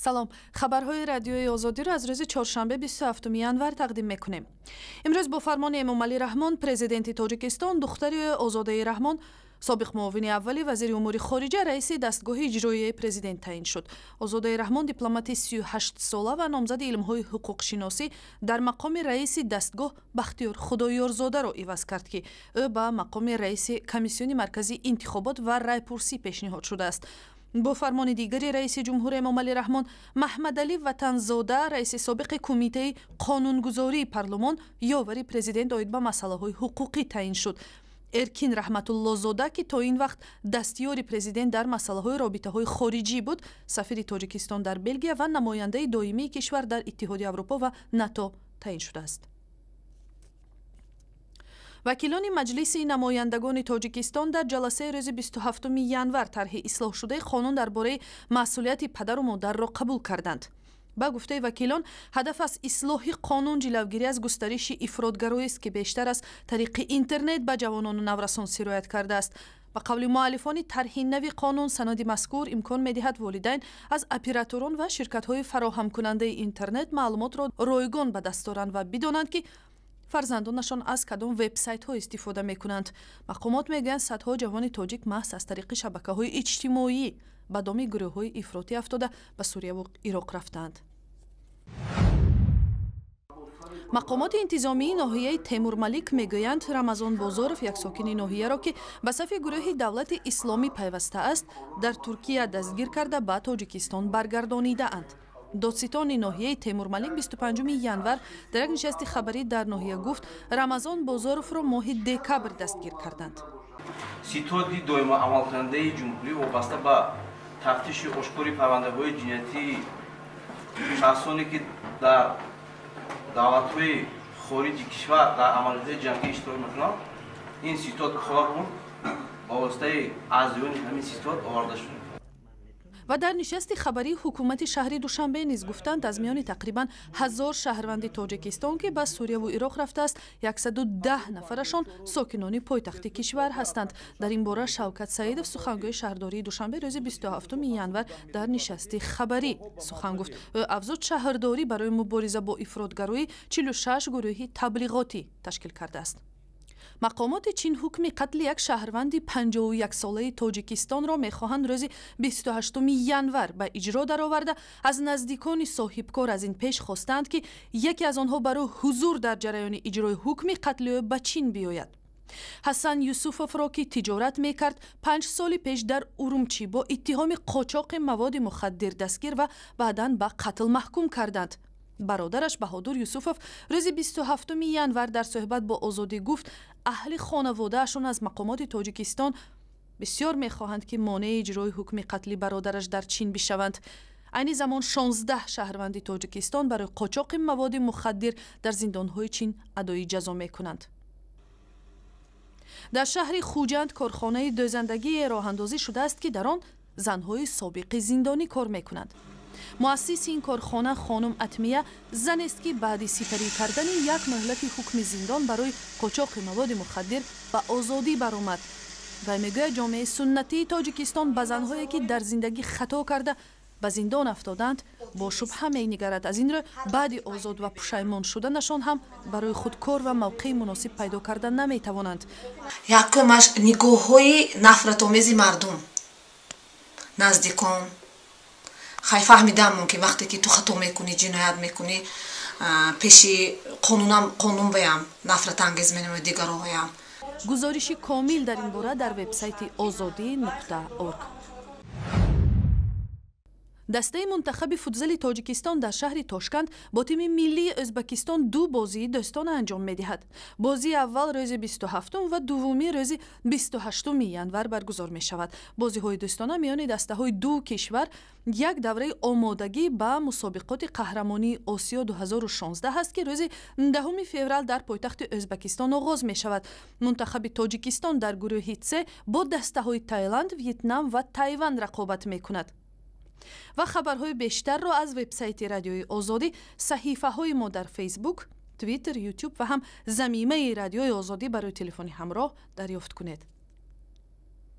Салом, хабарҳои Радиои Озодиро аз рӯзи чоршанбе, 27 январ тақдим мекунем. Имрӯз бо фармони Эмомалӣ Раҳмон, президенти Тоҷикистон, духтари Озодаи Раҳмон, собиқ муовини аввали вазири умури хориҷа, раиси дастгоҳи иҷроияи президент таъин шуд. Озодаи Раҳмон, дипломати 38сола ва номзади илмҳои ҳуқуқшиносӣ, дар мақоми раиси дастгоҳ Бахтиёр Худоёрзодаро иваз кард, ки ӯ ба мақоми раиси Комиссиони марказии интихобот ва райпурсӣ пешниҳод шудааст. Бо фармони дигари раиси ҷумҳур Эмомалӣ Раҳмон, Маҳмадалӣ Ватанзода, раиси собиқи Кумитаи қонунгузории парлумон, ёвари президент оид ба масъалаҳои ҳуқуқӣ таъин шуд. Эркин Раҳматуллозода, ки то ин вақт дастёри президент дар масъалаҳои робитаҳои хориҷӣ буд, сафири Тоҷикистон дар Белгия ва намояндаи доимии кишвар дар Иттиҳоди Аврупо ва НАТО таъин шудааст. Вакилони Маҷлиси намояндагони Тоҷикистон дар ҷаласаи рӯзи 27 январ тарҳи ислоҳшудаи қонун дар бораи масъулияти падару модарро қабул карданд. Ба гуфтаи вакилон, ҳадаф аз ислоҳи қонун ҷилавгирӣ аз густариши ифротгароист, ки бештар аз тариқи интернет ба ҷавонону наврасон сироят кардааст. Ба қавли муаллифони тарҳи нави қонун, санади мазкур имкон медиҳад волидайн аз операторон ва ширкатҳои фароҳамкунандаи интернет маълумотро ройгон ба даст доранд ва бидонанд, ки фарзандонашон аз кадом вебсайтҳо истифода мекунанд. Мақомот мегӯянд, садҳо ҷавони тоҷик маҳз аз тариқи шабакаҳои иҷтимоӣ ба доми гурӯҳҳои ифротӣ афтода, ба Сурияву Ироқ рафтаанд. Мақомоти интизомии ноҳияи Темурмалик мегӯянд, Рамазон Бозоров, як сокини ноҳияро, ки ба сафи гурӯҳи Давлати Исломӣ пайвастааст, дар Туркия дастгир карда, ба Тоҷикистон баргардонидаанд. Додситони ноҳияи Темурмалик 25 январ дар як нишасти хабарӣ дар ноҳия гуфт, Рамазон Бозоровро моҳи декабр дастгир карданд. Ситоди доимо амалкунандаи ҷумҳурӣ вобаста ба тафтиши ошкори парвандаҳои ҷиноятии шахсоне, ки дар давлатҳои хориҷи кишвар дар амалиётҳои ҷангӣ иштирок мекунанд, ин ситод кор бурд, ба воситаи аъзоёни ҳамин ситод оварда шуд. Ва дар нишасти хабарии ҳукумати шаҳри Душанбе низ гуфтанд, аз миёни тақрибан 1000 шаҳрванди Тоҷикистон, ки ба Сурияву Ироқ рафтааст, 110 нафарашон сокинони пойтахти кишвар ҳастанд. Дар ин бора Шавкат Саидов, сухангӯи шаҳрдории Душанбе, рӯзи 27 январ дар нишасти хабарӣ сухан гуфт. Ӯ афзуд, шаҳрдорӣ барои мубориза бо ифротгароӣ 46 гурӯҳи таблиғотӣ ташкил кардааст. Мақомоти Чин ҳукми қатли як шаҳрванди 51-солаи Тоҷикистонро мехоҳанд рӯзи 28 январ ба иҷро дароварда, аз наздикони соҳибкор аз ин пеш хостаанд, ки яке аз онҳо барои ҳузур дар ҷараёни иҷрои ҳукми қатли ӯ ба Чин биёяд. Ҳасан Юсуфовро, ки тиҷорат мекард, 5 соли пеш дар Урумчӣ бо иттиҳоми қочоқи маводи мухаддир дастгир ва баъдан ба қатл маҳкум карданд. Бародараш Баҳодур Юсуфов рӯзи 27 январ дар суҳбат бо Озодӣ гуфт, аҳли хонаводаашон аз мақомоти Тоҷикистон бисёр мехоҳанд, ки монеи иҷрои ҳукми қатли бародараш дар Чин бишаванд. Айни замон 16 шаҳрванди Тоҷикистон барои қочоқи маводи мухаддир дар зиндонҳои Чин адои ҷазо мекунанд. Дар шаҳри Хуҷанд корхонаи дӯзандагие роҳандозӣ шудааст, ки дар он занҳои собиқи зиндонӣ кор мекунанд. Муассиси ин корхона хонум Атмия занест, ки баъди сипарӣ кардани як муҳлати ҳукми зиндон барои қочоқи маводи мухаддир ба озодӣ баромад. Вай мегӯяд, ҷомеаи суннатии Тоҷикистон ба занҳое, ки дар зиндагӣ хато карда, ба зиндон афтоданд, бо шубҳа менигарад. Аз ин рӯ баъди озод ва пушаймон шуданашон ҳам барои худ кор ва мавқеи муносиб пайдо карда наметавонанд. Якумаш, нигоҳҳои нафратомези мардум, наздикон. Хай, фаҳмидам, мумкин вақте ки ту хато мекунӣ, ҷиноят мекунӣ, пеши қонунам, қонун ваям нафратангез менамояд, дигароҳоям. Гузориши комил дар ин бора дар вебсайти озодӣ.орг. Дастаи мунтахаби футзали Тоҷикистон дар шаҳри Тошканд бо тими миллии Ӯзбекистон ду бозии дӯстона анҷом медиҳад. Бозии аввал рӯзи 27 ва дуввумӣ рӯзи 28 январ баргузор мешавад. Бозиҳои дӯстона миёни дастаҳои ду кишвар як давраи омодагӣ ба мусобиқоти қаҳрамонии Осиё 2016 аст, ки рӯзи 10 феврал дар пойтахти Ӯзбекистон оғоз мешавад. Мунтахаби Тоҷикистон дар гурӯҳи С бо дастаҳои Таиланд, Вьетнам ва Тайван рақобат мекунад. Ва хабарҳои бештарро аз вебсайти Радиои Озодӣ, саҳифаҳои мо дар Фейсбук, Твиттер, Ютуб ва ҳам замимаи Радиои Озодӣ барои телефони ҳамроҳ дарёфт кунед.